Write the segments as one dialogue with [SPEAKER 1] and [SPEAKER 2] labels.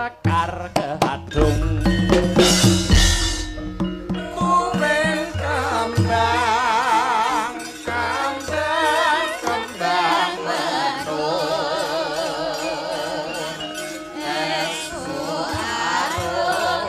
[SPEAKER 1] Sekar Kedung.
[SPEAKER 2] Tumen kembang kembang kembang menur esku arum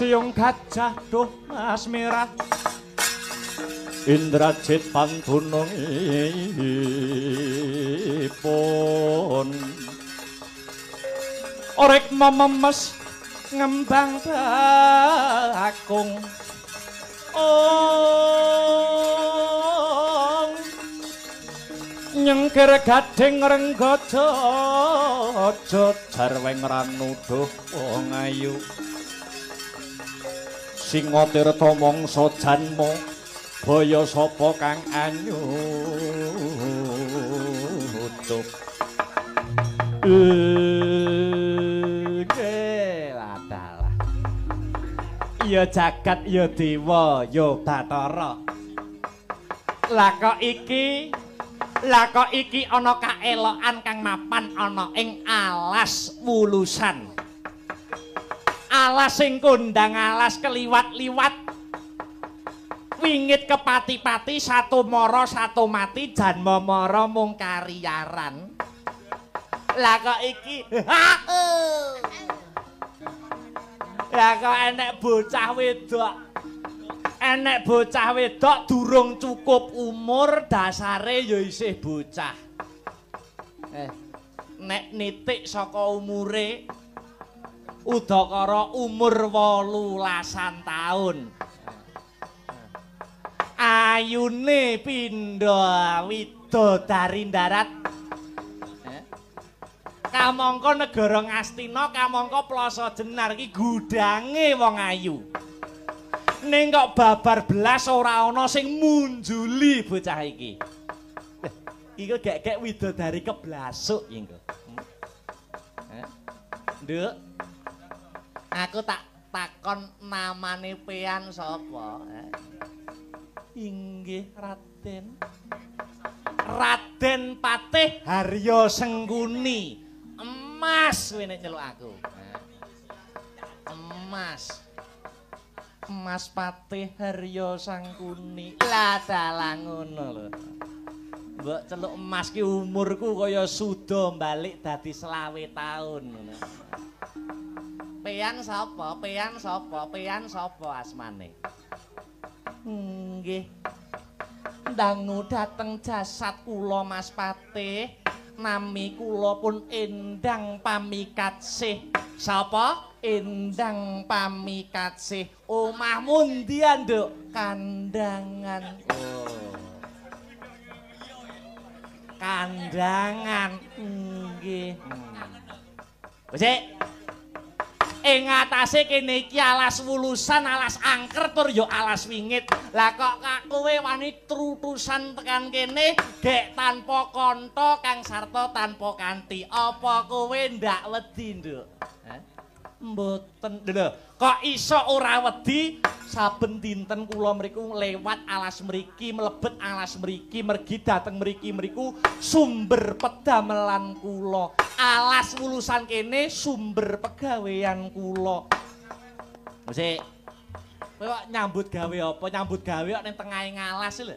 [SPEAKER 1] Siung gajah duh mas merah Indrajit pantunungipun Orek mememes ngembang bakung ong nyengkir gading renggaja jarweng ranuduh wong ayu Singa tirta mangsa janma baya sapa kang anyucup. Ladalah. Ya jagat ya dewa ya Bathara. Lah kok iki ana kaelokan kang mapan ana ing alas Wulusan. Alas sing kondang alas keliwat-liwat wingit kepati-pati satu mara satu mati janma mara mung kariyaran. Lah kok iki lah kok enek bocah wedok, enek bocah wedok durung cukup umur dasare ya isih bocah. Nek nitik saka umure Udakara umur 18 taun. Ayune pindha widodari darat. Kamangka negara Ngastina, kamangka Plaza Jenar iki gudange wong ayu. Ning kok babar belas ora ana sing munjuli bocah iki. Iku gek-gek widodari keblasuk iki engko. Nduk. Aku tak takon namane pean sapa? Inggih Raden. Raden Patih Harya Sengkuni. Emas kowe nek nyeluk aku. Emas. Emas Patih Harya Sangkuni. Lah dalah ngono lho. Mbok celuk emas ki umurku kaya suda balik dadi 25 taun ngono. Pean sapa? Pean sapa? Pean sapa asmane? Nggih. Dangu dateng jasad kula Mas Patih. Nami kula pun Endang Pamikatsih. Sapa? Endang Pamikatsih. Omahmu ndi, Nduk? Kandangan. Oh. Kandangan. Nggih. Wis. Ing atase kene iki alas wulusan, alas angker tur ya alas wingit. Lah kok kowe wani trutusan tekan kene gek tanpa kantha kang sarta tanpa kanthi. Apa kowe ndak wedi, Nduk? Heh? Mboten. Lho, kok iso ora wedi? Saben dinten kula mriku lewat alas mriki, mlebet alas mriki, mergi dateng mriki mriku sumber pedamelan kula. Alas wulusan kene sumber pegawean kula. Wis. Kowe kok nyambut gawe apa? Nyambut gawe kok ning tengahe ngalas lho.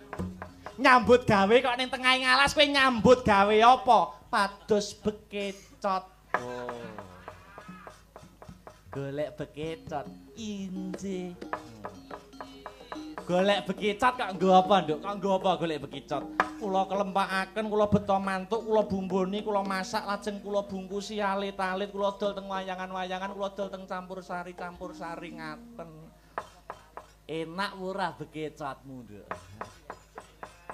[SPEAKER 1] Nyambut gawe kok ning tengahe ngalas kowe nyambut gawe apa? Pados bekecot. Oh. Golek bekecot injih. Golek bekecot kok nggo apa, Nduk? Kok nggo apa golek bekecot? Kula kelempakaken, kula beto mantuk, kula bumboni, kula masak lajeng kula bungkusi alit-alit, kula dol teng wayangan-wayangan, kula dol teng campur sari ngaten. Enak ora bekecotmu, Nduk?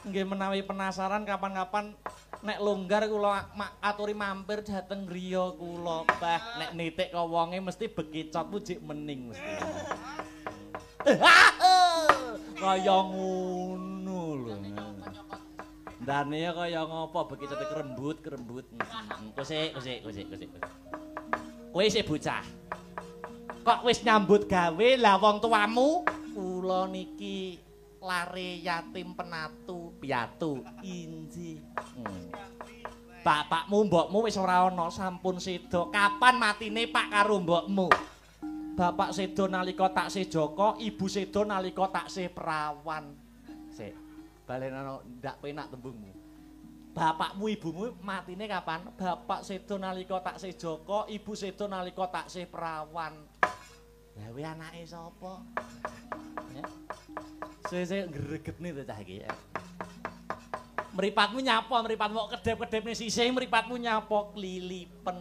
[SPEAKER 1] Nggih menawi penasaran kapan-kapan nek longgar kula aturi mampir dhateng griya kula. Bah, nek nitik ka wonge mesti bekecotmu jek mening mesti. Kaya ngono lho. Ndane kaya ngopo bekecote kerembut-kerembut. Kosek. Kowe isih bocah. Kok wis nyambut gawe lah wong tuamu? Kula niki lare yatim penatu piatu inji. Bapakmu mbokmu wis ora ana, sampun seda. Kapan matine Pak karo mbokmu? Bapak seda nalika taksih jaka, ibu seda nalika taksih perawan. Sik, balenono ndak penak tembungmu. Bapakmu ibumu matine kapan? Bapak seda nalika taksih jaka, ibu seda nalika taksih perawan. Lah kowe anake sapa? Ya. Suwe-suwe ngregetne to cah iki. Mripatmu nyapa, mripatmu kok kedhep-kedhepne sisih, mripatmu nyapa klilipen.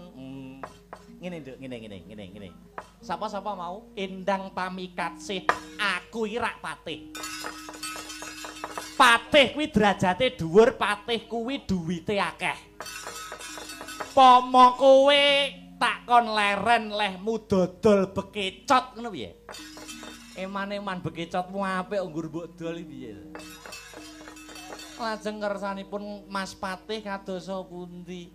[SPEAKER 1] Ngene, Nduk, ngene. Sapa-sapa mau? Endang Pamikatsih. Aku iki rak patih. Patih kuwi derajate dhuwur, patih kuwi duwite akeh. Pomo kowe tak kon leren lehmu dodol bekecot ngono piye? Eman-eman bekecotmu apik nggur mbok dol piye? Lajeng kersanipun Mas Patih kadosa pundi?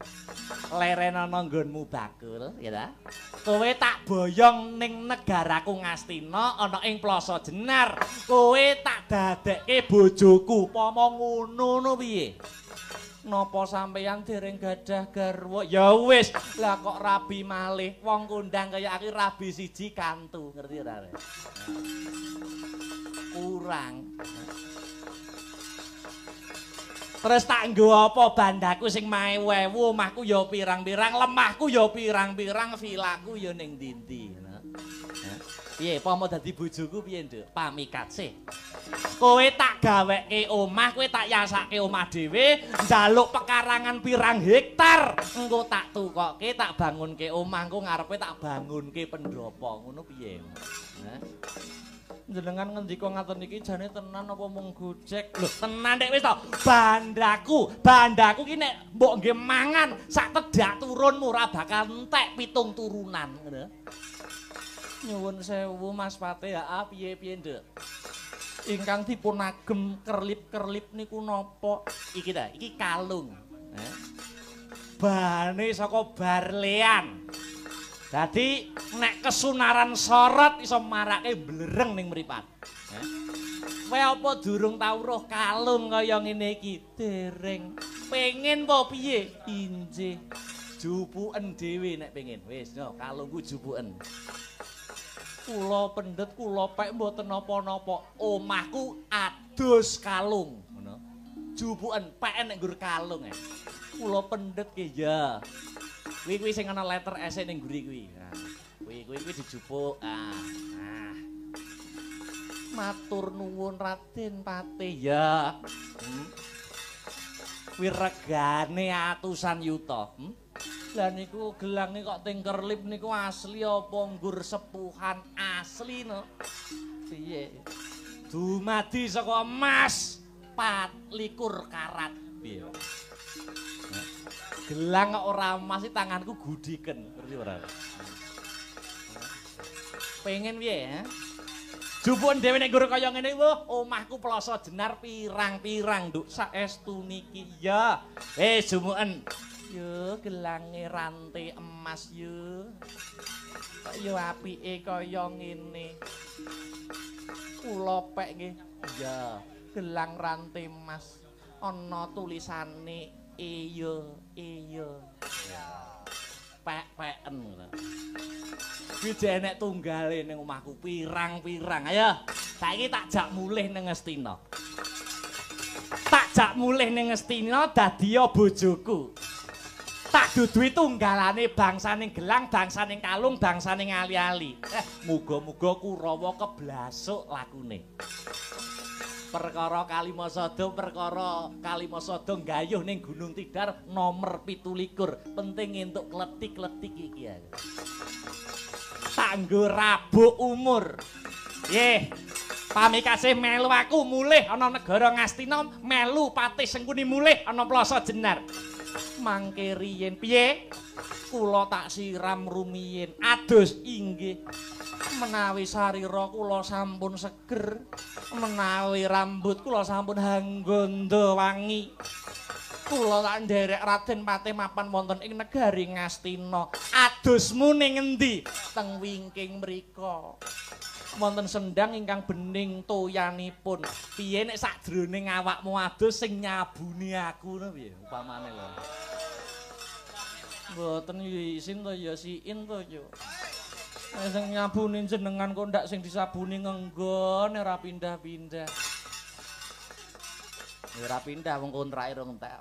[SPEAKER 1] Leren ana nggonmu bakul, ya ta? Kowe tak boyong ning negaraku Ngastina ana ing Plaza Jenar. Kowe tak dadekke bojoku. Pomo ngono no piye? Napa sampeyan dereng gadah garwa? Ya wis, lah kok rabi malih. Wong kondang kaya aku rabi siji kantu, ngerti ora? Kurang. Terus tak nggo apa bandaku sing maewu-ewu, omahku ya pirang-pirang, lemahku ya pirang-pirang, vilaku ya ning ndi-ndi. Piye, pomo dadi bojoku piye, Nduk? Pamikasih. Kowe tak gawekke omah, kowe tak yasake omah dhewe, njaluk pekarangan pirang hektar. Engko tak tukokke, tak bangunke omah, engko ngarepe tak bangunke pendopo. Ngono piye? Hah? Jenengan ngendika ngaten iki jane tenan apa mung gojek? Lho, tenan nek wis to. Bandaku ki nek mbok nggih mangan sak tedak turunmu ora bakal entek 7 turunan, ngono. Nyuwun sewu Mas Patih, ha piye-piye, Nduk? Ingkang dipun agem kerlip-kerlip niku napa? Iki ta, iki kalung. Bahane saka barlean. Dadi nek kesunaran sorot iso marake blereng ning mripat. Kowe apa durung tau roh kalung kaya ngene iki? Dereng. Pengen apa piye? Injih. Jupuken dhewe nek pengen. Wis, yo kalungku jupuken. Kula pendet kula pek mboten napa-napa. Omahku adus kalung, ngono. Jupuken pek nek nggur kalung e. Kula pendet ki ya. Kuwi kuwi sing ana letter S ning mburi kuwi. Nah, kuwi dijupuk. Ah. Nah. Matur nuwun Raden Patih ya. Kuwi regane atusan yuta. Lah niku gelange kok ting kerlip niku asli apa nggur sepuhan asli no? Piye? Dumadi saka emas 24 karat. Piye? Gelang kok ora emas iki tanganku gudiken, ngerti ora? Pengen piye, ha? Jupuken dhewe nek nggur kaya ngene wah, omahku Ploso Jenar pirang-pirang, Nduk, saestu niki. Ya. Wis jumuken. Yo gelange rante emas yo. Kok yo apike kaya ngene. Kula pek nggih. Ya, gelang rante emas ana tulisane eyo eyo. Pek-peken ngono. Kuwi jek enek tunggale ning omahku pirang-pirang. Ayo, saiki tak jak mulih ning Ngastina. Tak jak mulih ning Ngastina dadi bojoku. Tak duduhi tunggalane bangsaning gelang, bangsaning kalung, bangsaning ali-ali. Muga-muga Kurawa keblasuk lakune. Perkara Kalimasada, perkara Kalimasada nggayuh ning Gunung Tidar nomor 27. Penting entuk kletik-kletik iki ya. Tanggo rabuk umur. Nggih. Pamikasih melu aku mulih ana negara Ngastina, melu Patih Sengkuni mulih ana Ploso Jenar. Mangke riyen piye? Kula tak siram rumiyin. Adus inggih. Menawi sarira kula sampun seger, menawi rambut kula sampun hanggondo wangi. Kula tak nderek Raden Patih mapan wonten ing negari Ngastina. Adusmu ning endi? Teng wingking mriko. Wonten sendang ingkang bening toyanipun. Piye nek sakjroning awakmu adus sing nyabuni aku ngono piye upamane lho. Mboten isin to ya siin to yo. Nek sing nyabuni jenengan kok ndak sing disabuni ngenggon ora pindah-pindah. Ya ora pindah wong kontrake rong entek.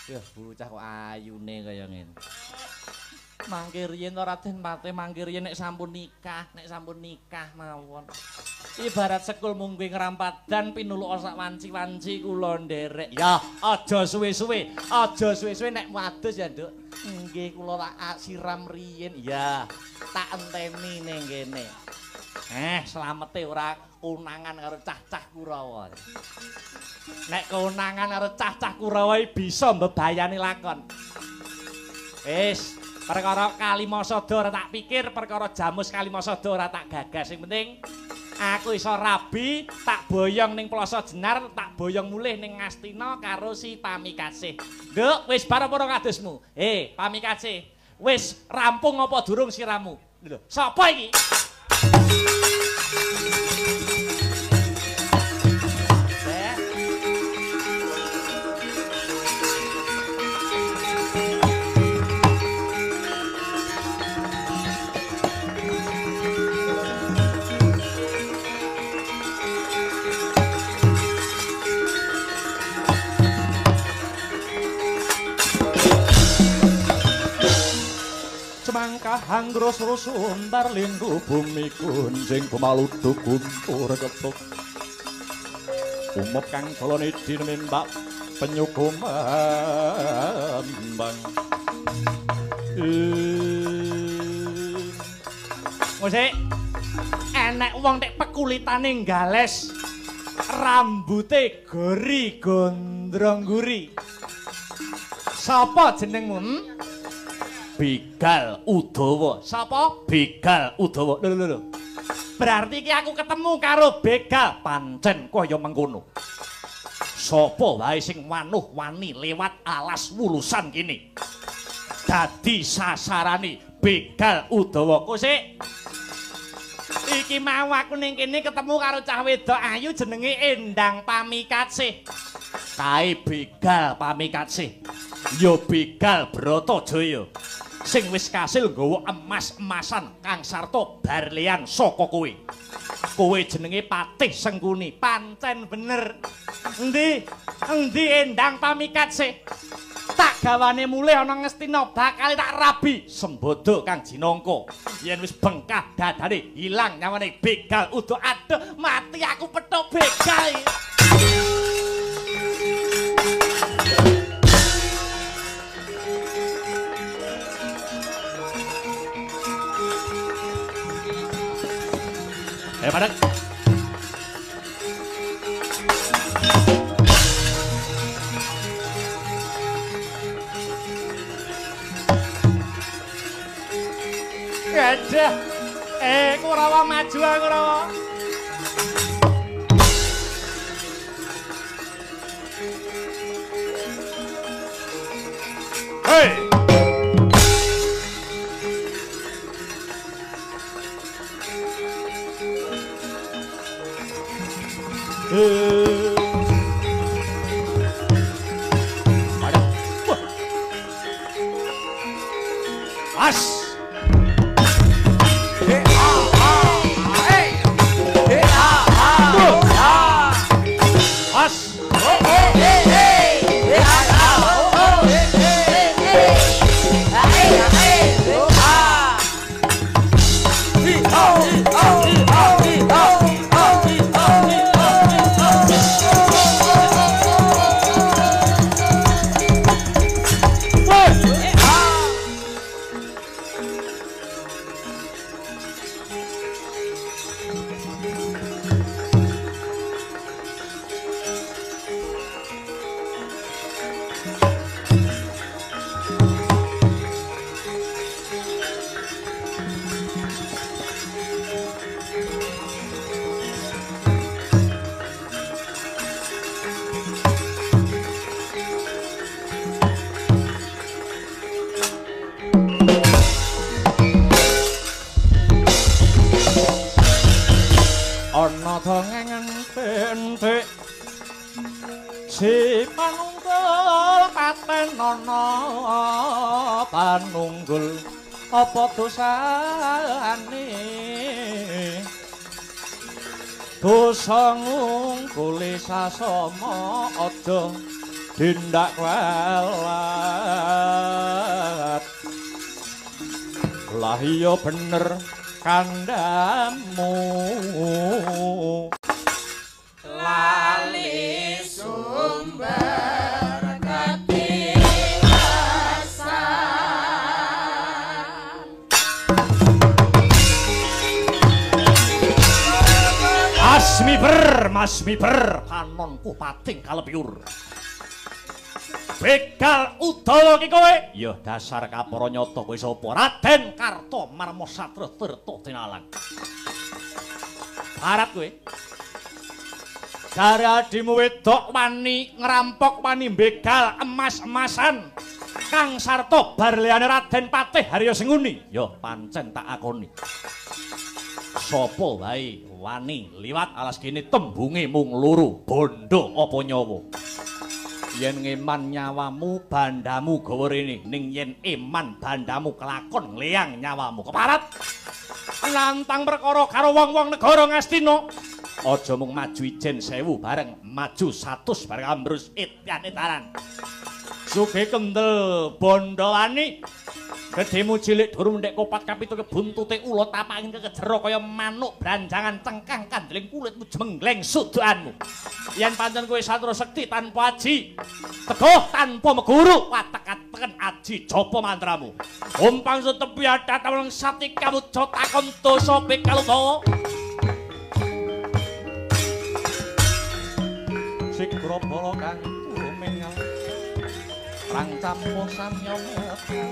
[SPEAKER 1] Yah bocah kok ayune kaya ngene. Mangke riyen to Raden Patih, mangke riyen nek sampun nikah mawon. Ibarat sekul mungguh ngrampadan pinuluk sak wanci-wanci kula nderek. Ya, aja suwe-suwe, aja suwe-suwe nek wadus ya, Nduk. Nggih kula tak siram riyen. Ya, tak enteni ning kene. Slamete ora konangan karo cah-cah Kurawa. Nek konangan karo cah-cah Kurawa bisa mbebayani lakon. Wis, perkara Kalimasada ora tak pikir, perkara jamus Kalimasada ora tak gagas. Sing penting aku iso rabi, tak boyong ning Ploso Jenar, tak boyong mulih ning Ngastina karo si Pamikasih. Nduk, wis bar apa ora kadusmu? Pamikasih, wis rampung apa durung siramu? Lho, sapa iki?
[SPEAKER 2] Semangka
[SPEAKER 1] Hanggro sumbar lindu bumi kunjing kumaludu guntur ketuk. Umop kang kolone dinembak penyukumambang. Ngosik enek wong tek pekulitane gales, rambute gori gondrong guri. Sapa jenengmu? Begal Udawa. Sapa? Begal Udawa. Lho lho lho. Berarti iki aku ketemu karo begal pancen kaya mengkono. Sapa wae sing wanuh wani lewat alas wulusan kene dadi sasarane begal Udawa. Kosik iki mau aku ning kene ketemu karo cah wedok ayu jenenge Endang Pamikatsih. Kae begal Pamikatsih ya begal Bratajaya sing wis kasil nggawa emas-emasan kang sarta barlian saka kowe. Kowe jenenge Patih Sengkuni. Pancen bener. Endi? Endi Endang Pamikatsih? Tak gawane mulih ana Ngastina bakal tak rabi sembodo kang jinangka. Yen wis bengkah dadane ilang nyawane begal udo aduh mati aku petuk begal. Padang. Gajah. Kurawa maju Kurawa. Hei. As. As. Ana dongeng entik si panunggul paten ana panunggul apa dosane dosa ngunggule sasama aja tindak kualat. Lah iya bener kandhamu
[SPEAKER 2] lali sumber katiwasan.
[SPEAKER 1] Asmiber masmiber panonku pating kalepiur. Begal Udawa ki kowe. Ya dasar kapara nyata kowe sapa? Raden Karta Marma Satra Tirta Tinalang. Barat kowe. Jare adimu wedok wani ngrampok wani begal emas-emasan kang sarta barliane Raden Patih Harya Sengkuni. Ya pancen tak akoni. Sapa wae wani liwat alas kene tembunge mung loro, bondo apa nyawa. Yen ngeman nyawamu bandamu gawa rene, ning yen eman bandamu kelakon ngleyang nyawamu. Keparat nantang perkara karo wong-wong negara Ngastina. Aja mung maju ijen 1000 bareng maju 100 bareng ambrus etyan etaran. Sugih kendel bondo wani. Gedhemu cilik durung ndek kopat kapitu kebuntute ula tapaking kekejero kaya manuk branjangan cengkang kandeling kulitmu jemenggleng sudukanmu. Yen pancen kowe satria sekti tanpa aji, teguh tanpa meguru, watek-ateken aji japa mantramu. Ompang setepi adat awang sati kamuja takon dosa pekaluta.
[SPEAKER 3] Sigra bala kang tuminggal rang campuh samya mekal.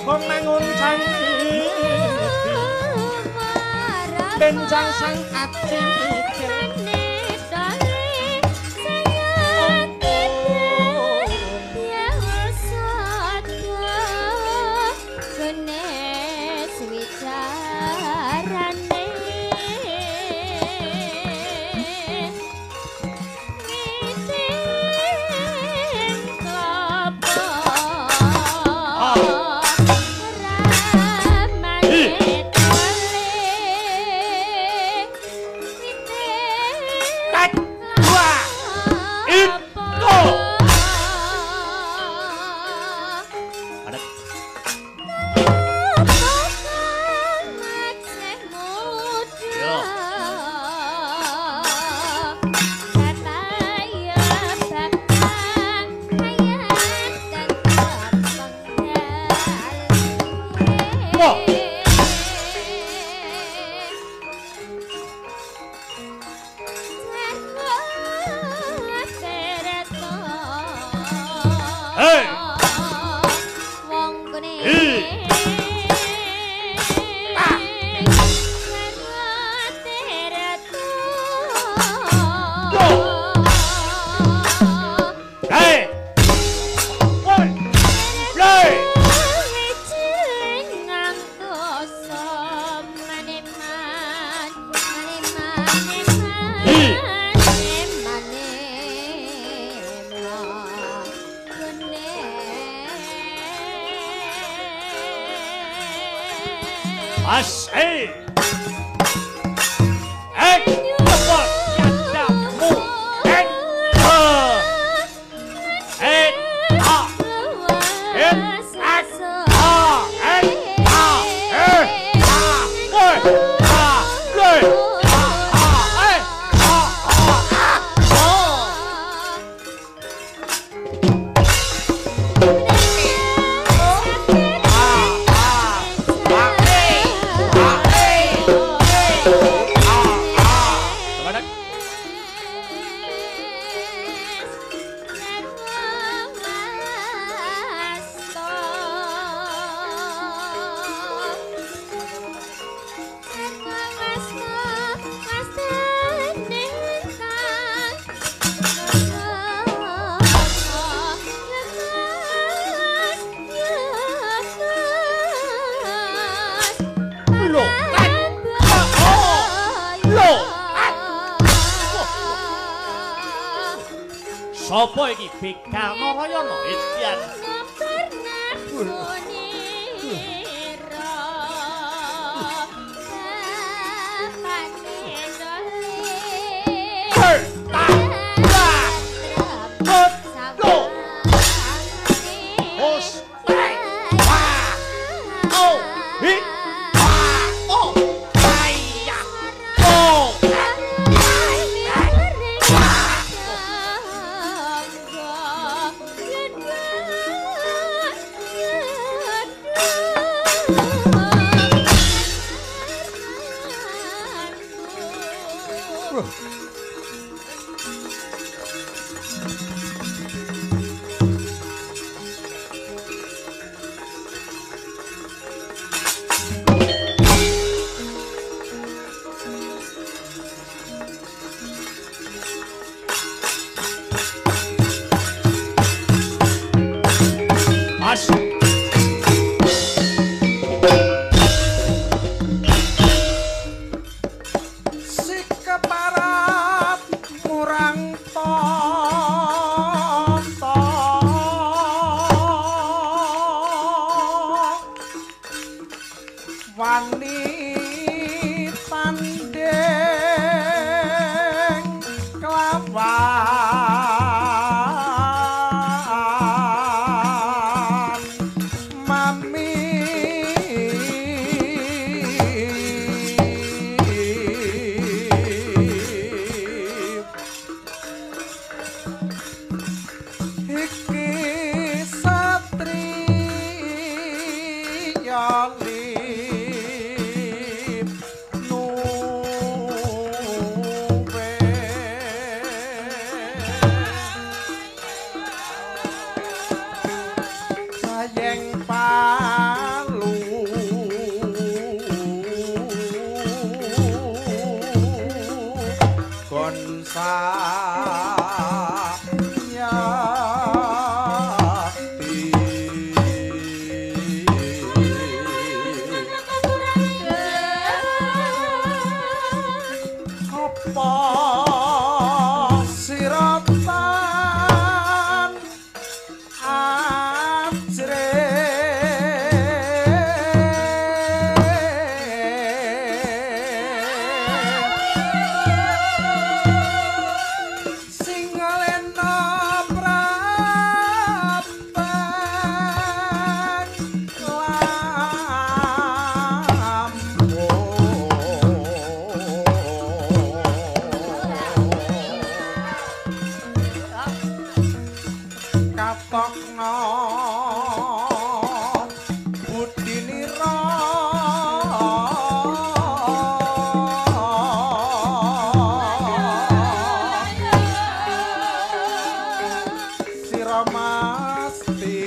[SPEAKER 3] Wong mangun canggih benjang sang aji mikir.
[SPEAKER 1] Sapa iki Begal Narayana Edian?
[SPEAKER 3] Para
[SPEAKER 2] Manggon sayati apa siratan ajrih sing lena prapen lampung katokno budinira sira masti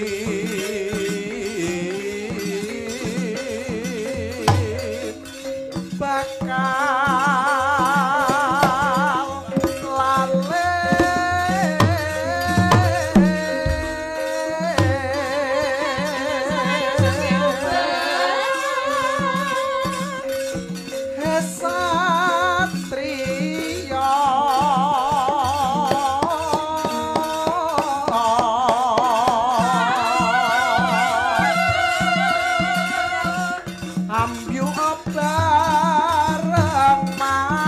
[SPEAKER 2] bakal lale satriya ambyuk bareng mangarsa.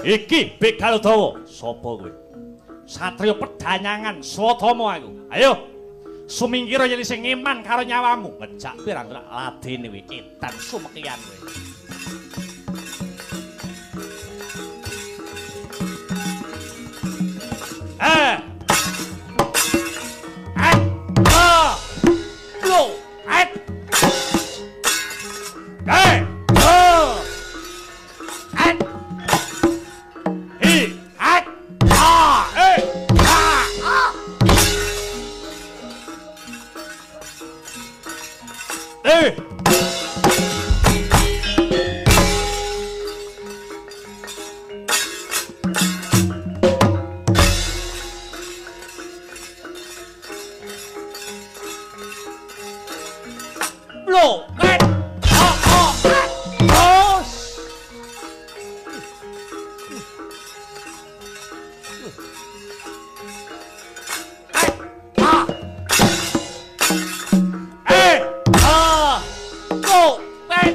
[SPEAKER 1] Iki Begal Dawa. Sapa kowe? Satriya Pedanyangan Swatama aku. Ayo. Sumingkira yen isih ngeman karo nyawamu. Ngejak pirang ladene kowe edan sumekian kowe. Eh. Eh. Ah. Lo. Eh. Eh. Ah. Eh. Hi. At. Ah. Eh. Ah. Ah. Eh. Lo. Eh. Ah. Ah. Ah. Eh. Ah. Go. Eh.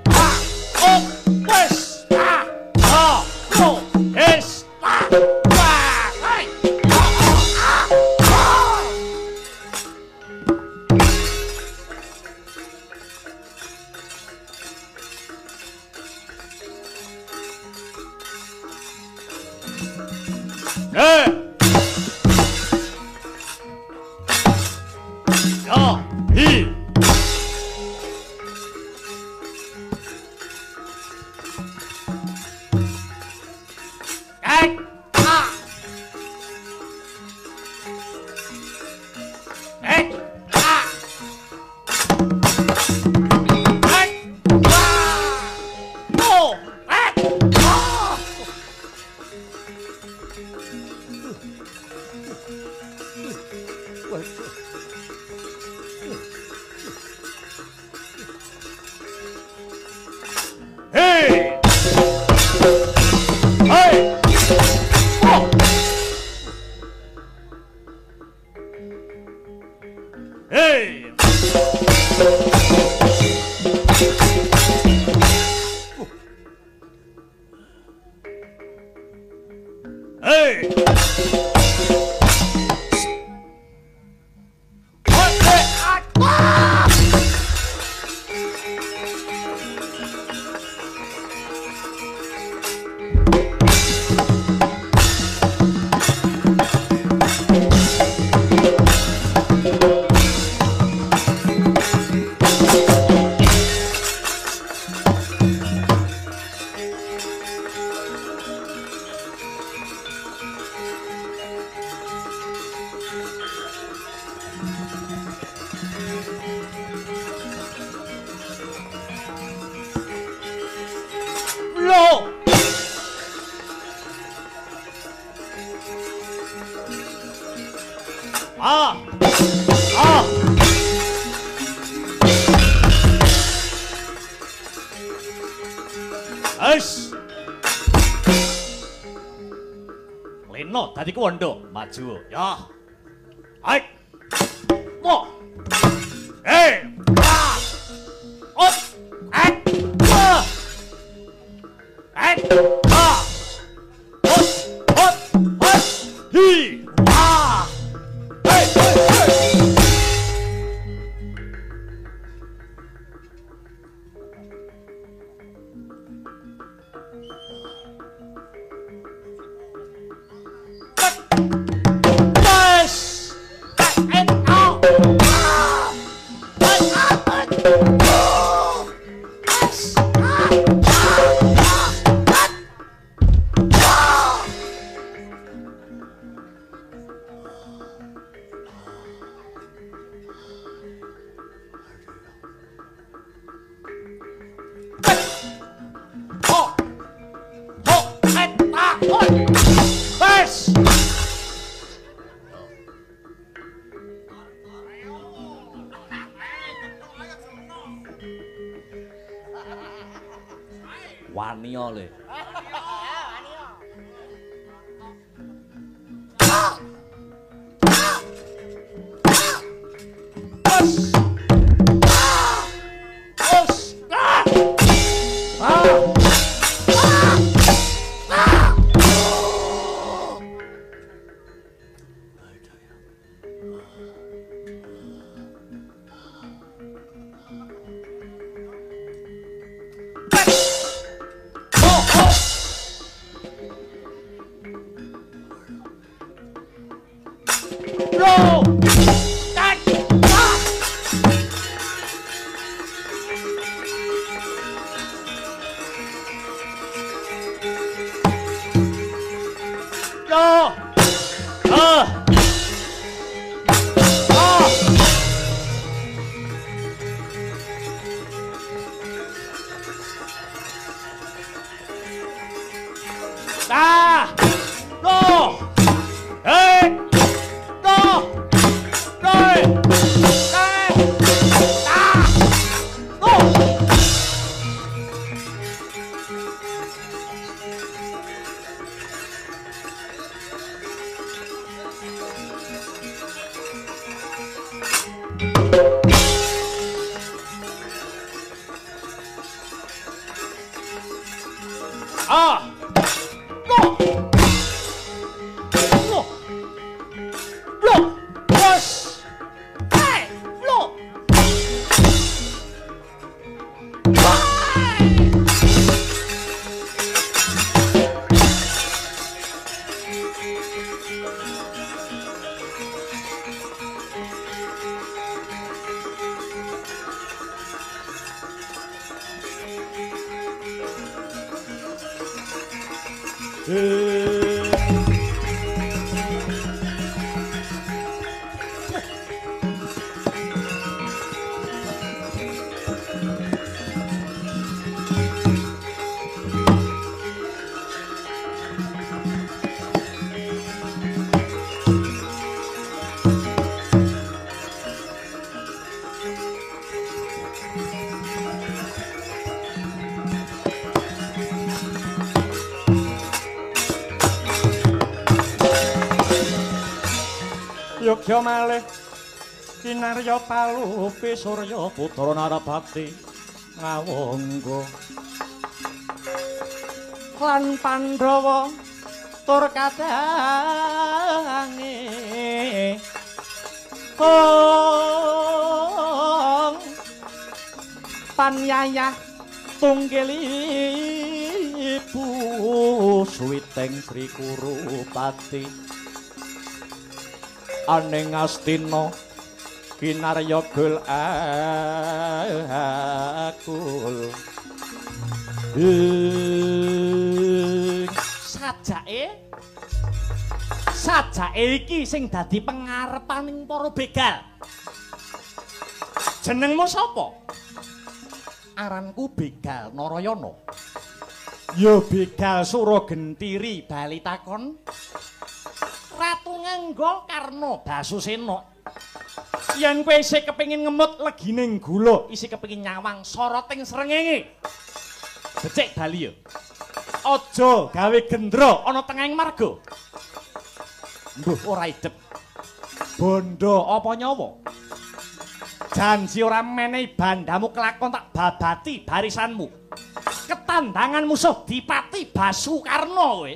[SPEAKER 1] Ah. Oh. Wes. Ah. Ah. Go. Es. Ah. Wah. Hai. Ah. Ah. Ah. Eh. Ya. Hi. Eh. Ah. Eh. Ah. Eh. Ah. Oh. Eh. Ah. Hey! Hey! Oh! Hey! Hey! Ah. Ah. Wis. Leno dadi kuwondo, maju. Ya. Aik. Mo. Eh. Ah. Ot. Ek. Ah. Ek. Ah. Ot. Ot. Ot. Hi. Ah. Hey, hey, hey. Waniya le. Yogya malih kinarya palupi surya putra Narapati ngawangga lan Pandhawa tur kadange kong panyayah tunggil ibu suwiting Sri Kurupati aning Astina kinarya gul akul ing sajake iki sing dadi pengarepaning para begal. Jenengmu sapa? Aranku Begal Narayana. Ya Begal Suragentiri bali takon. Ratu Nganggo Karna Basusena. Yen kowe isih kepengin ngemut legining gula, isih kepengin nyawang soroting srengenge. Becik bali ya. Aja gawe gendra ana tengahing marga. Mbuh ora idep. Bondo apa nyawa? Janji ora menehi bandamu kelakon tak babati barisanmu. Ketandangan musuh dipati Basukarna kowe.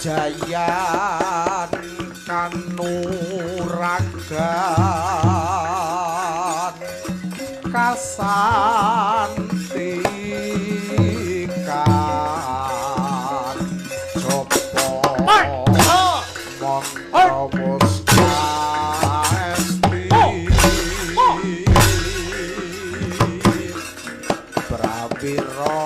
[SPEAKER 2] Kawijayan kanuragan kasantikan japa mantra esti prawira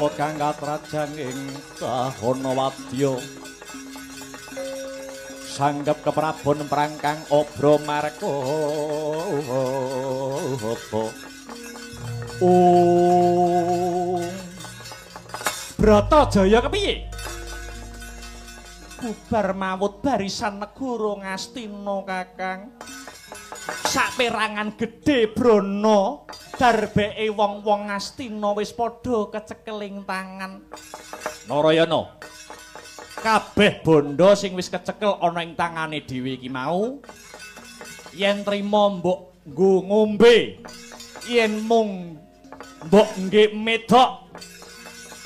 [SPEAKER 3] Pandhawa kang katrajang ing kahana wadya. Sanggep keprabon prang kang obra markaba.
[SPEAKER 1] Oh. Bratajaya kepiye? Bubar mawut barisan negara Ngastina, Kakang. Saperangan gedhe brana darbeke wong-wong Ngastina wis padha kecekeling tangan.
[SPEAKER 3] Narayana, kabeh bondo sing wis kecekel ana ing tangane dhewe iki mau, yen trima mbok nggo ngombe, yen mung mbok nggih medhok,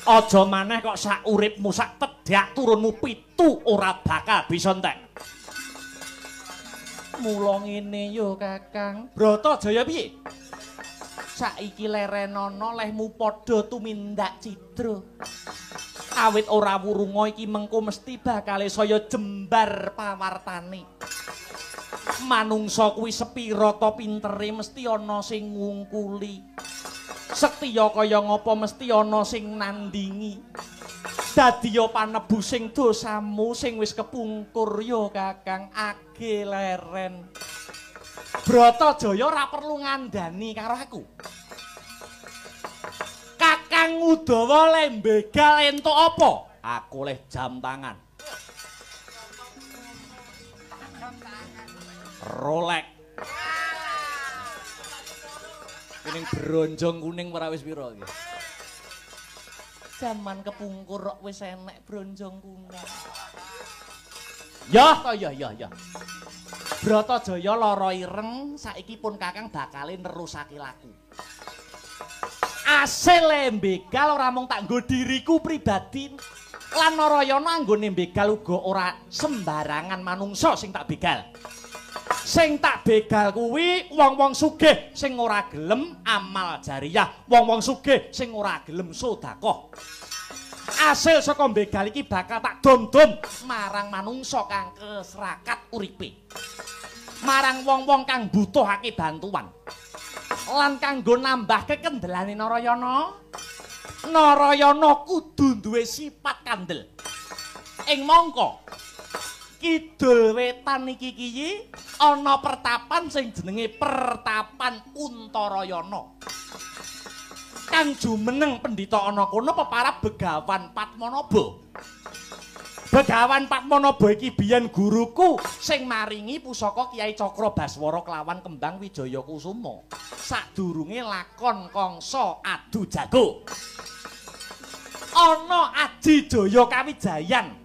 [SPEAKER 3] aja maneh kok sak uripmu sak tedhak turunmu pitu ora bakal bisa entek.
[SPEAKER 1] Mula ngene yo, Kakang. Bratajaya piye? Saiki lerenana lehmu padha tumindak cidra. Awit ora wurunga iki mengko mesti bakale saya jembar pawartane. Manungsa kuwi sepira ta pintere mesti ana sing ngungkuli. Sektiya kaya ngapa mesti ana sing nandingi. Dadiya panebusing dosamu sing wis kepungkur ya, Kakang, age leren. Bratajaya ora perlu ngandani karo aku. Kakang Udawa le mbegal entuk apa?
[SPEAKER 3] Aku leh jam tangan. Rolex. Kuning bronjong kuning ora wis pira iki?
[SPEAKER 1] Jaman kepungkur kok wis enek bronjong kuning.
[SPEAKER 3] Ya, ya, ya, ya.
[SPEAKER 1] Bratajaya lara ireng, saiki pun Kakang bakale nerusake laku. Asile mbegal ora mung tak nggo diriku pribadi, lan Narayana anggone mbegal uga ora sembarangan manungsa sing tak begal. Sing tak begal kuwi wong-wong sugih sing ora gelem amal jariyah, wong-wong sugih sing ora gelem sedekah. Asil saka mbegal iki bakal tak dom-dom marang manungsa kang kesrakat uripe. Marang wong-wong kang butuhake bantuan. Lan kanggo nambahke kendelane Narayana, Narayana kudu duwe sifat kandel. Ing mangka kidul wetan iki kiyi ana pertapan sing jenenge Pertapan Untarayana. Kang jumeneng pendhita ana kono peparab Begawan Padmanaba. Begawan Padmanaba iki biyen guruku sing maringi pusaka Kyai Cakra Baswara kelawan Kembang Wijaya Kusuma. Sadurunge lakon Kangsa adu jago. Ana Aji Jaya Kawijayan.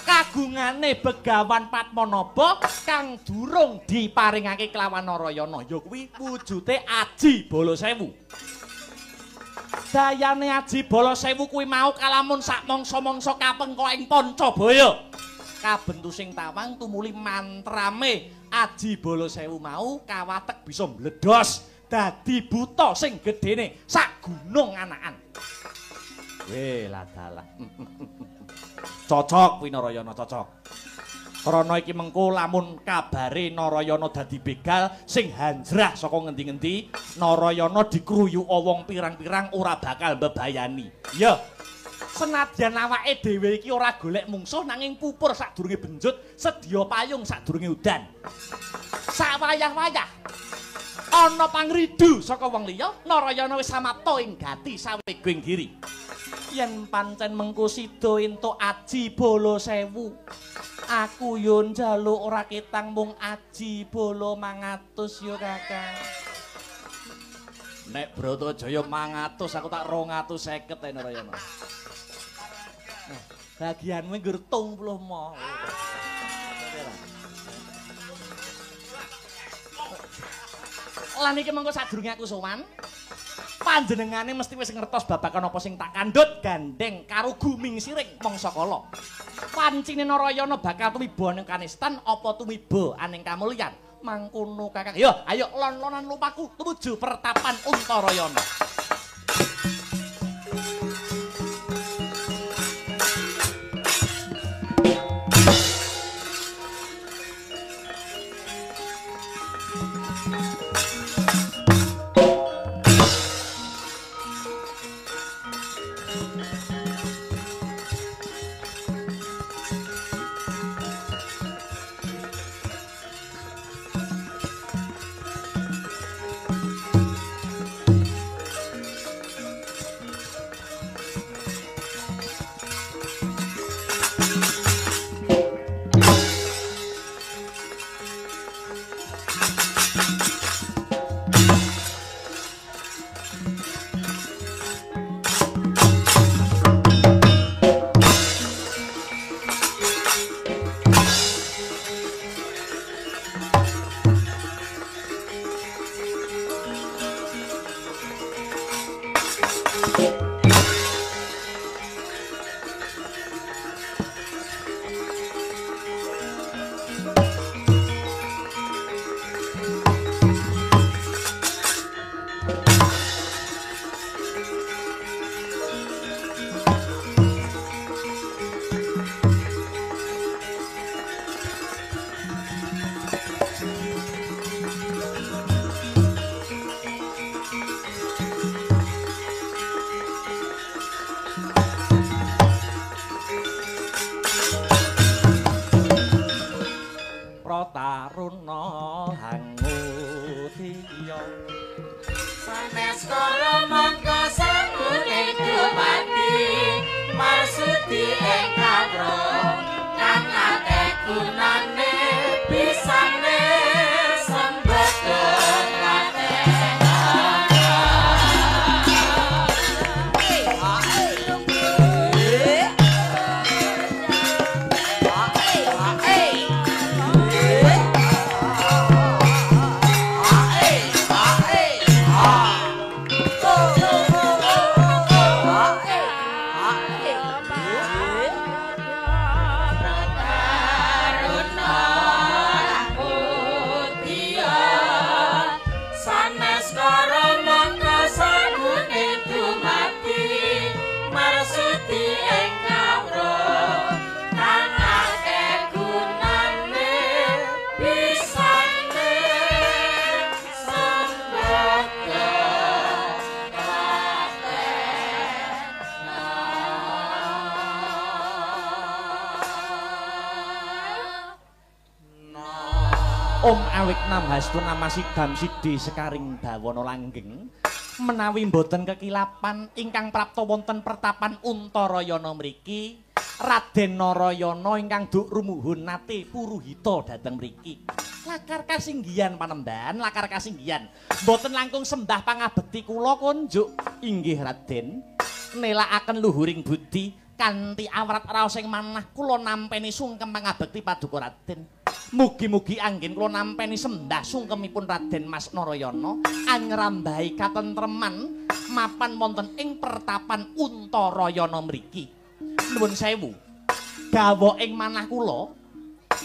[SPEAKER 1] Kagungane Begawan Padmanaba kang durung diparingake kelawan Narayana ya kuwi wujute Aji Bala Sewu. Dayane Aji Bala Sewu kuwi mau kalamun sak mangsa-mangsa kapengka ing Pancabaya. Kabentu sing tawang tumuli mantrame Aji Bala Sewu mau kawatek bisa mbledos dadi buta sing gedene sak gunung anakan. Weh ladalah.
[SPEAKER 3] Cocok kuwi Narayana, cocok. Krana iki mengko lamun kabare Narayana dadi begal sing hanjrah saka ngendi-ngendi, Narayana dikruyuka wong pirang-pirang ora bakal mbebayani. Ya.
[SPEAKER 1] Senadyan awake dhewe iki ora golek mungsuh nanging pupur sadurunge benjut, sedya payung sadurunge udan. Sawayah-wayah ana pangridu saka wong liya, Narayana wis samapta ing gati saweging giri. Yen pancen mengko sida entuk Aji Bala Sewu, aku yo njaluk ora ketang mung Aji Bala 500 yo, Kakang.
[SPEAKER 3] Nek Bratajaya 500 aku tak 250 ae Narayana.
[SPEAKER 1] Nah, bagianmu nggur 35. Lan iki mengko sadurunge aku sowan, panjenengane mesti wis ngertos babagan apa sing tak kandhut gandeng karo guming siring mangsa kala. Pancine Narayana bakal tumiba ning kanistan apa tumiba aning kamulyan. Mangkono Kakang. Yo, ayo lon-lonan lumaku tumuju pertapan Untarayana. Prataruna hangudya.
[SPEAKER 4] Sanes kala mangka sangune dumadi marsudi ing kawruh kang akeh gunane bisane sembada
[SPEAKER 1] Om awik nam hastu namasidam sidi sekaring bawana langgeng menawi mboten kekilapan ingkang prapta wonten pertapan Untarayana mriki Raden Narayana ingkang duk rumuhun nate puruhita dhateng mriki. Lakar kasinggihan panembahan, lakar kasinggihan mboten langkung sembah pangabekti kula konjuk. Inggih Raden, nelakaken luhuring budi kanthi awrat raos ing manah kula nampeni sungkem pangabekti paduka Raden. Mugi-mugi anggen kula nampeni sembah sungkemipun Raden Mas Narayana anyrambahi katentreman mapan wonten ing pertapan Untarayana mriki. Nuwun sewu. Gawa ing manah kula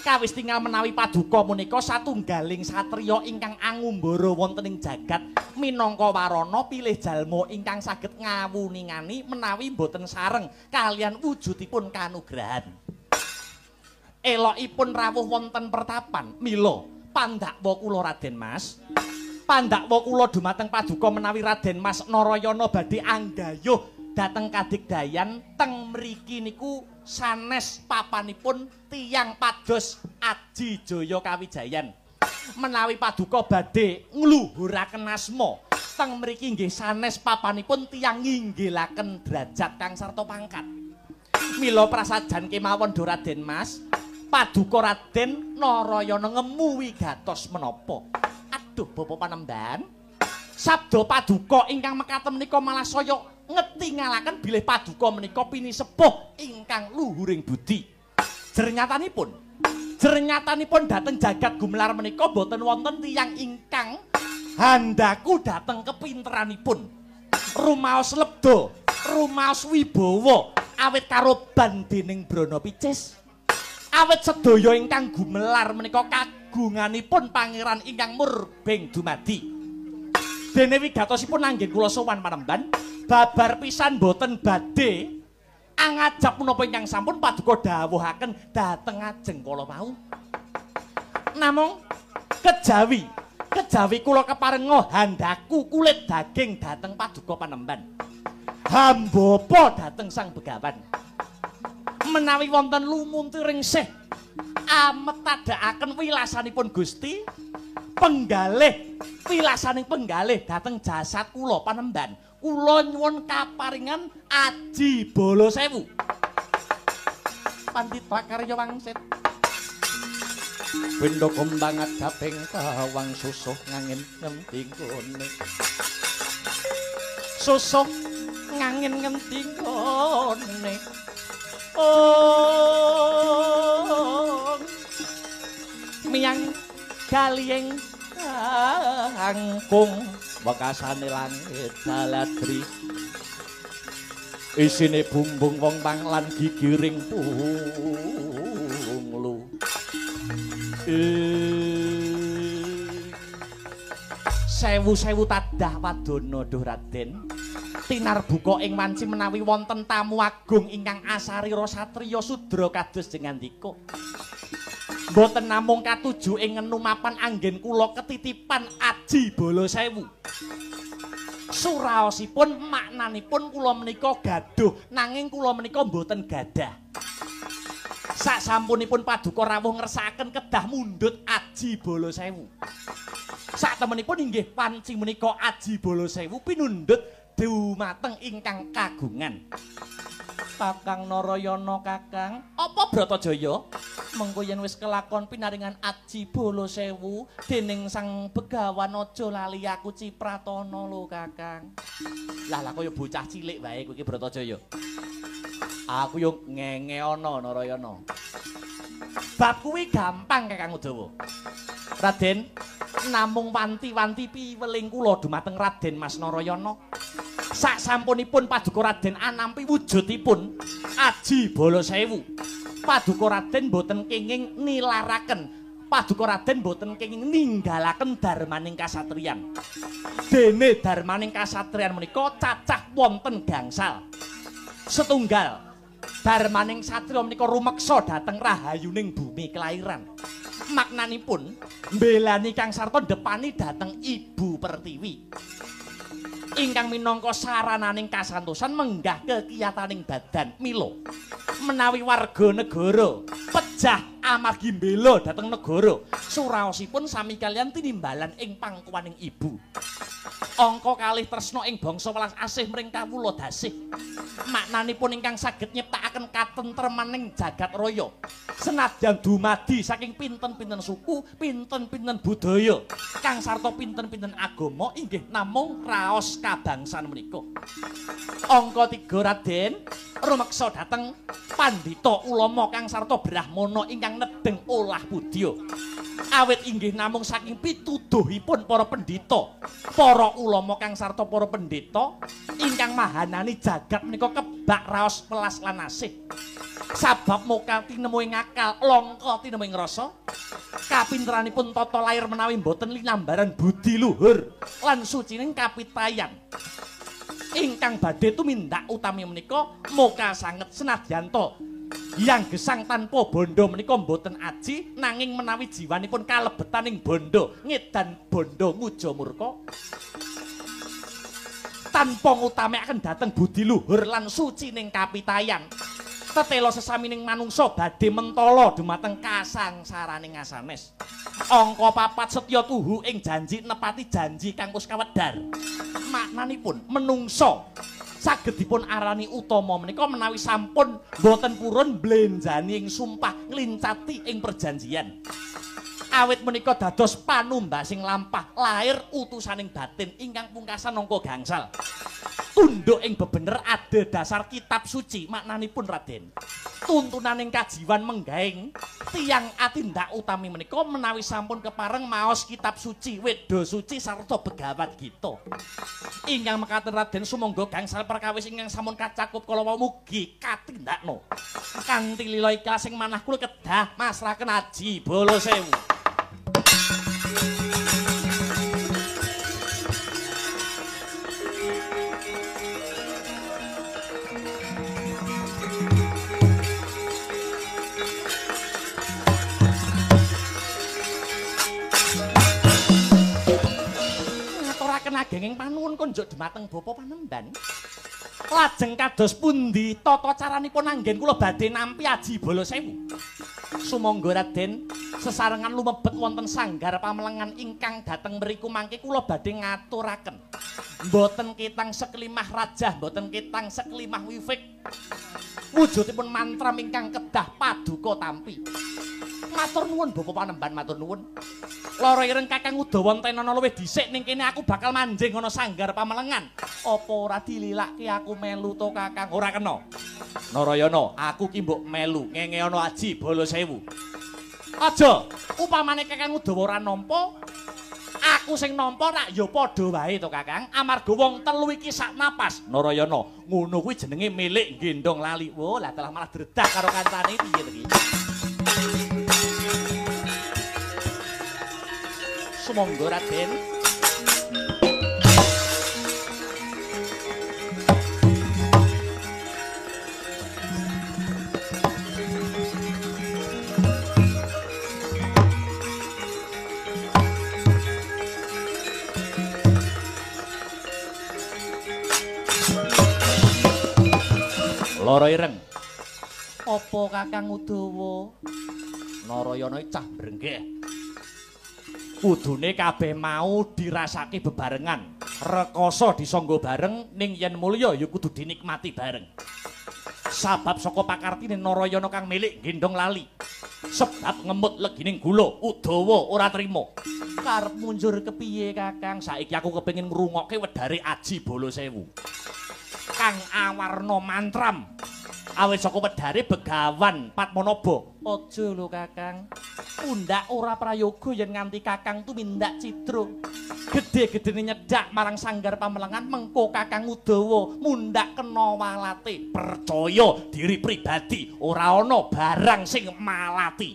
[SPEAKER 1] kawis tinggal menawi paduka menika satunggaling satriya ingkang angumbara wonten ing jagat minangka warana pilih jalma ingkang saged ngawuningani menawi boten sareng kalian wujudipun kanugrahan. Elokipun rawuh wonten pertapan mila pandakwa kula Raden Mas, pandakwa kula dumateng paduka menawi Raden Mas Narayana badhe anggayuh dhateng kadigdayan teng mriki niku sanes papanipun tiyang pados Aji Jaya Kawijayan. Menawi paduka badhe ngluhuraken asma teng mriki nggih sanes papanipun tiyang nginggilaken derajat kang sarta pangkat. Mila prasajan kemawon do Raden Mas, paduka Raden Narayana ngemu wigatos menapa. Aduh Bapak Panembahan, sabda paduka ingkang mekaten menika malah saya ngetingalaken bilih paduka menika pinisepuh ingkang luhuring budi. Jernyatanipun dhateng jagat gumelar menika boten wonten tiyang ingkang handaku dhateng kepinteranipun. Rumaos lebda, rumaos wibawa awit karoban dening Brana Picis. Awit sedaya ingkang gumelar menika kagunganipun pangeran ingkang murbeng dumadi. Dene wigatosipun anggen kula sowan panembahan babar pisan boten badhe angajap menapa ingkang sampun paduka dawuhaken dhateng ajeng kala wau. Namung kejawi kula keparenga handaku kulit daging dhateng paduka panembahan. Hambapa dhateng Sang Begawan. Menawi wonten lumunturing sih ametadakaken wilasanipun Gusti, penggalih wilasaning penggalih dhateng jasad kula panembahan. Kula nyuwun kaparingan aji bala sewu. Pandita karya wangsit.
[SPEAKER 3] Benda kembang adaping kawang susuh ngangin ngendi nggone.
[SPEAKER 1] Susuh ngangin ngendi nggone. Oh, miyang galiyeng kangkung
[SPEAKER 3] wekasane langit jaladri isine bumbung wong pang lan gigiring punglu.
[SPEAKER 1] Sewu-sewu tadah wadana duh Raden, tinarbuka ing wanci menawi wonten tamu agung ingkang asarira satriya sudra kados jengandika. Mboten namung katuju ing ngenu mapan anggen kula ketitipan aji bala sewu. Suraosipun maknanipun kula menika gaduh, nanging kula menika mboten gadah. Sak sampunipun paduka rawuh ngersakaken kedah mundhut aji bala sewu. Saktemenipun inggih panci menika aji bala sewu pinundhut dumateng ingkang kagungan. Kakang Narayana Kakang, apa Bratajaya? Mengko yen wis kelakon pinaringan aji bala sewu dening Sang Begawan aja lali aku Cipratana lho Kakang. Lah lah kaya bocah cilik wae kowe iki Bratajaya. Aku yo ngenge ana Narayana. Bab kuwi gampang Kakang Udawa. Raden, namung wanti-wanti piweling kula dumateng Raden Mas Narayana. Sak sampunipun paduka Raden anampi wujudipun aji bala sewu. Paduka Raden boten kenging nilaraken, paduka Raden boten kenging ninggalaken darmaning kasatriyan. Dene darmaning kasatriyan menika cacah wonten gangsal. Setunggal, darmaning satriya menika rumeksa dhateng rahayuning bumi kelairan. Maknanipun mbelani kang sarta ndepani dhateng Ibu Pertiwi. Ingkang minangka sarananing kasantosan menggah kekiyataning badan mila menawi warga negara pejah amargi mbela dhateng negara suraosipun sami kaliyan tinimbalan ing pangkuwaning ibu. Angka kalih tresna ing bangsa welas asih mring kawula dasih. Maknanipun ingkang saged nyiptakaken katentremaning jagat raya. Senadyan dumadi saking pinten-pinten suku, pinten-pinten budaya, kang sarta pinten-pinten agama inggih namung raos kabangsan menika. Angka 3 Raden rumeksa dhateng pandhita ulama kang sarta brahmana ingkang nedheng olah budya. Awit inggih namung saking pituduhipun para pendhita, para ulama kang sarta para pendhita ingkang mahanani jagat menika kebak raos welas lan asih. Sabab moka tinemu ing akal, langka tinemu ing rasa. Kapinteranipun tata lair menawi boten linambaran budi luhur lan sucining kapitayan. Ingkang badhe tumindak utami menika moka sanget senadyanta yang gesang tanpa bondo menika mboten aji, nanging menawi jiwanipun kalebetaning bondo ngedan bondo nguja murka tanpa ngutamekaken dhateng budi luhur lan sucining kapitayan. Tetela sesamining manungsa badhe mentala dumateng kasangsaraning asanes. Angka 4 setya tuhu ing janji nepati janji kang wis kawedhar. Maknanipun menungsa saged dipun arani utama menika menawi sampun boten purun mblenjani ing sumpah nglincati ing perjanjian. Awit menika dados panumbasing lampah lair utusaning batin ingkang pungkasan angka gangsal. Tunduk ing bebener adhedhasar kitab suci. Maknanipun Raden, tuntunaning kajiwan menggaing tiyang atindak utami menika menawi sampun kepareng maos kitab suci, Weda suci sarta Begawat Gita. Ingkang mekaten Raden sumangga gangsal perkawis ingkang sampun kacakup kala wau mugi katindakno kanthi lila ikhlas ing manah kula kedah masrahaken aji bala sewu. Agenging panuwun konjuk dumateng Bapak Panemban. Lajeng kados pundi tata caranipun anggen kula badhe nampi aji bala sewu? Sumangga Raden sesarengan lumebet wonten sanggar pamelengan ingkang dhateng mriku mangke kula badhe ngaturaken. Mboten ketang seklimah rajah, mboten ketang seklimah wifik. Wujudipun mantram ingkang kedah paduka tampi. Matur nuwun Bapak Panemban, matur nuwun. Lara ireng Kakang Udawa entenana luwih dhisik ning kene aku bakal manjing ana sanggar pamelengan. Apa ora dililake aku melu to Kakang? Ora kena. Narayana, aku ki mbok melu ngenge ana aji bala sewu. Aja, upamane Kakang Udawa ora nampa, aku sing nampa rak ya padha wae to Kakang. Amarga wong telu iki sak napas. Narayana, ngono kuwi jenenge milik gendong lali. Wo, lah telah malah dredah karo kancane piye to iki? Sumangga Raden. Loro ireng. Apa Kakang Udawa? Narayana iki cah brenggeh. Kudune kabeh mau dirasake bebarengan. Rekoso disangga bareng ning yen mulya ya kudu dinikmati bareng. Sabab saka pakartine Narayana kang milik gendong lali. Sebab ngemut legining gula, Udawa ora trima. Karep munjur kepiye Kakang? Saiki aku kepengin ngrungokke wedhare Aji Bala Sewu. Kang awarna mantram. Awit saka wedhare Begawan Padmanaba. Aja lho Kakang. Pundak ora prayoga yen nganti Kakang tumindak cidra. Gedhe-gedhene nyedak marang sanggar pamelengan mengko Kakang Udawa mundak kena walate. Percaya diri pribadi ora ana barang sing malati.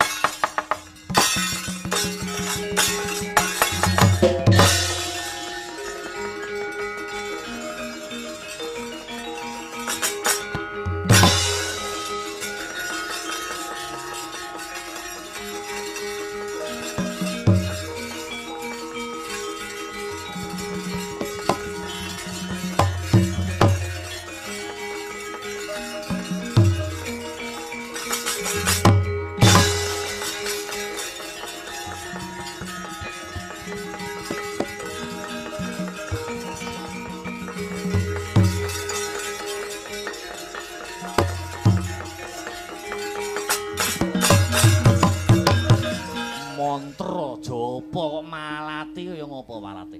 [SPEAKER 1] Mantra japa kok malati kaya ngopo walate?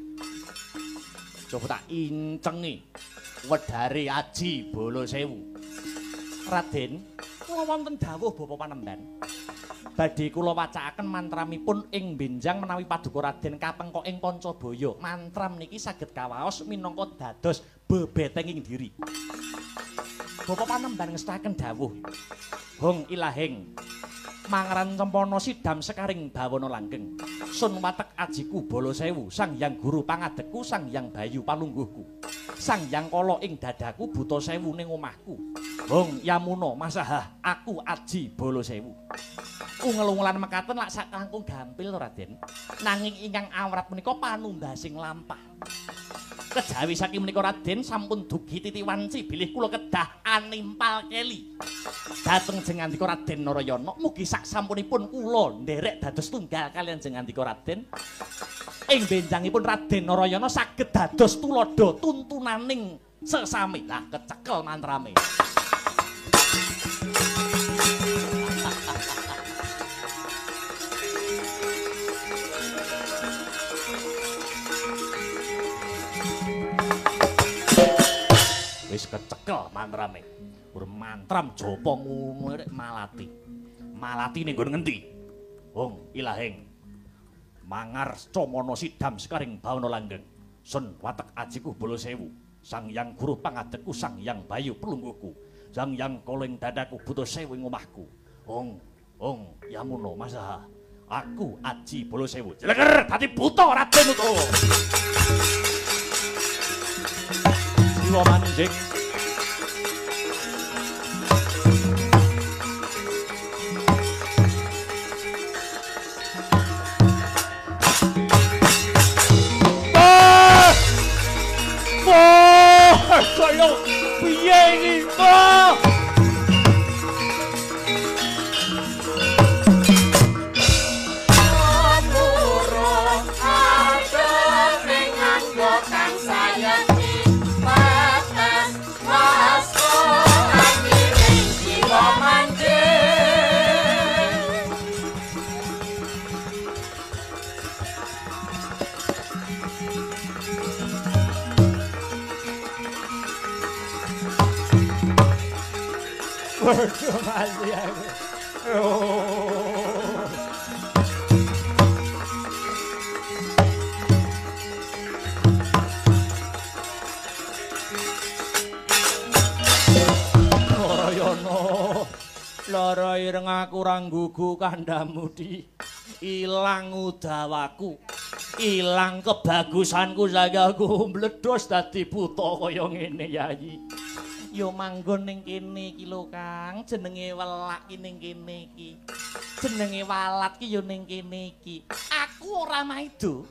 [SPEAKER 1] Coba tak incengi wedhare Aji Bala Sewu. Raden, kula wonten dawuh Bapak Panembahan. Badhe kula wacakaken mantramipun ing benjang menawi paduka Raden kapengkok ing Pancabaya. Mantram niki saged kawaos minangka dados bebetenging diri. Bapak Panembahan ngestaken dawuh. Hong ilahing mangaran cempana sidam sekaring bawana langgeng. Sun watek ajiku Bala Sewu, Sang Hyang Guru pangadegku, Sang Hyang Bayu palungguhku. Sang Hyang Kala ing dadaku, buta sewu ning omahku. Hong Yamuna masahah aku Aji Bala Sewu. Ungel-ungelan mekaten lak sak langkung gampil to Raden. Nanging ingkang awrat menika panumbasing lampah. Kejawi saking menika Raden sampun dugi titi wanci bilih kula kedah animpal keli. Dhateng jengandika Raden Narayana, mugi sak sampunipun kula nderek dados tunggal kaliyan jengandika Raden. Ing benjangipun Raden Narayana saged dados tuladha tuntunaning sesami. Lah kecekel mantrame. Wis kecekel mantrame. Mantram japa ngono rek malati. Malati ning nggon ngendi? Hong ilahing mangar camana sidam sekaring bawana langgeng. Sun watek ajiku Bala Sewu, Sang Hyang Guru pangadegku, Sang Hyang Bayu pelungguhku, Sang Hyang Kala ing dadaku, buta sewu ing omahku. Hong hong Yamuna masaha aku Aji Bala Sewu. Jleger dadi buta Raden Udawa. Siwa manjing. Wah, kaya piye iki? Wah!
[SPEAKER 3] Bodoh mati aku. Oh.
[SPEAKER 1] Narayana, lara ireng aku ora nggugu kandhamu di. Ilang udawaku, ilang kebagusanku saiki aku mbledos dadi buta kaya ngene Yayi. Yo manggon ning kene iki lho Kang, jenenge welak ki ning kene iki. Jenenge walat ki yo ning kene iki. Aku ora maido.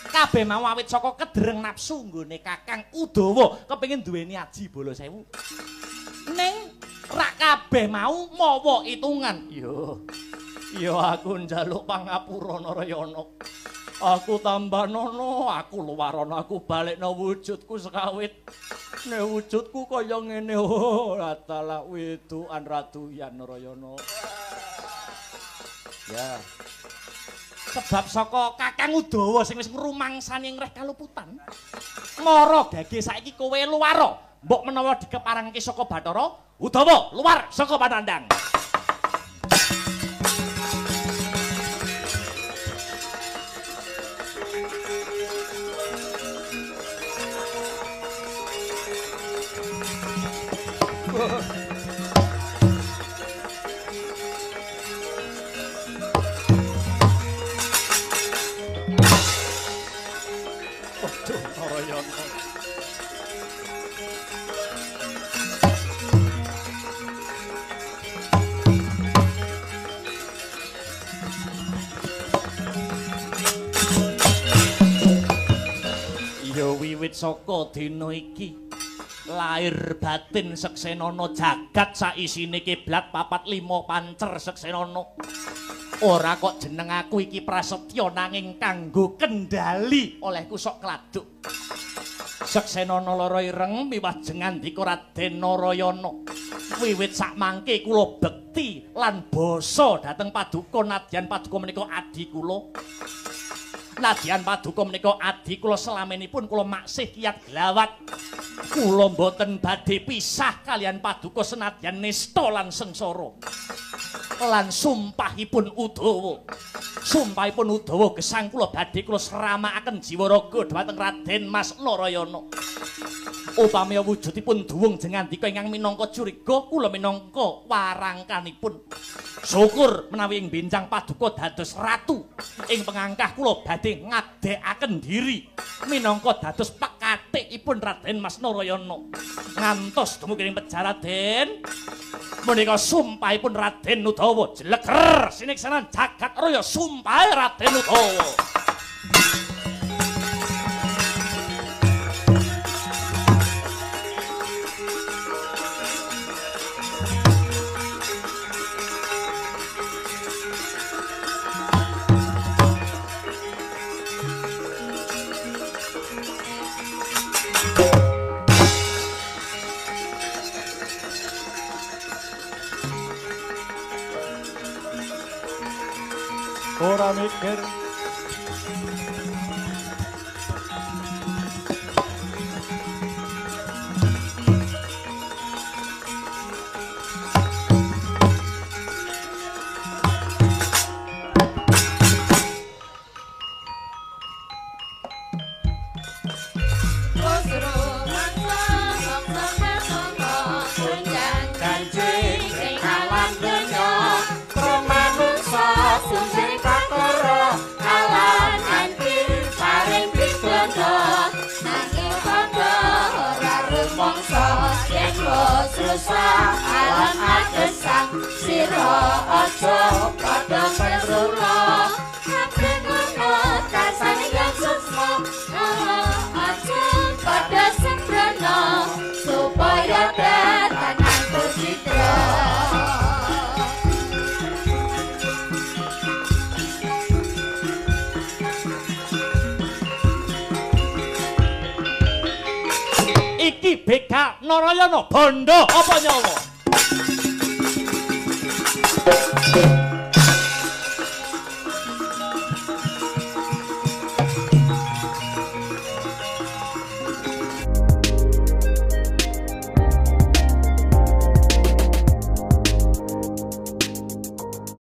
[SPEAKER 1] Kabeh mau awit saka kedereng nafsu nggone Kakang Udawa kepengin duweni Aji Bala Sewu. Ning rak Kabeh mau mawa itungan. Yo. Yo aku njaluk pangapura Narayana. Aku tambah nono, aku luwarono, aku balekno wujudku sekawit. Nek wujudku kaya ngene, oh, dalah wedokan raduyan Narayana. Ya. Sebab saka Kakang Udawa sing wis ngrumangsani ngreh kaluputan. Mara gage saiki kowe luwara, mbok menawa dikeparangke saka Bathara Udawa luwar saka Panandhang. Waduh, Narayana. Ya wiwit saka dina iki lair batin seksenana jagat saisine kiblat 4 5 pancer seksenana. Ora kok jeneng aku iki Prasetya nanging kanggo kendali olehku sok kladuk. Seksenana lara ireng miwah jengandika Raden Narayana. Wiwit sakmangke kula bekti lan basa dhateng paduka nadyan paduka menika adi kula. Nadyan paduka menika adi kula selamenipun kula maksih kiyat glawat. Kula mboten badhe pisah kalian paduka senadyan nista lan sengsara. Lan sumpahipun Udawa. Sumpahipun Udawa gesang kula badhe kula seramakaken jiwa raga dhateng Raden Mas Narayana. Upami wujudipun duwung jengandika ingkang minangka curiga kula minangka warangkanipun. Syukur menawi ing benjang paduka dados ratu ing pengangkah kula badhe ngadekaken diri minangka dados pekatikipun Raden Mas Narayana. Ngantos dumugi ing pejah Raden. Menika sumpahipun Raden Udawa jleger siniksanan jagat raya sumpahe Raden Udawa.
[SPEAKER 2] Ora mikir
[SPEAKER 4] alam adesang sira aja padha sembrono kabeh ngono tansah ing sukma aja padha sembrono supaya datanan citra.
[SPEAKER 1] Iki begal Narayana bondo apa nyawa?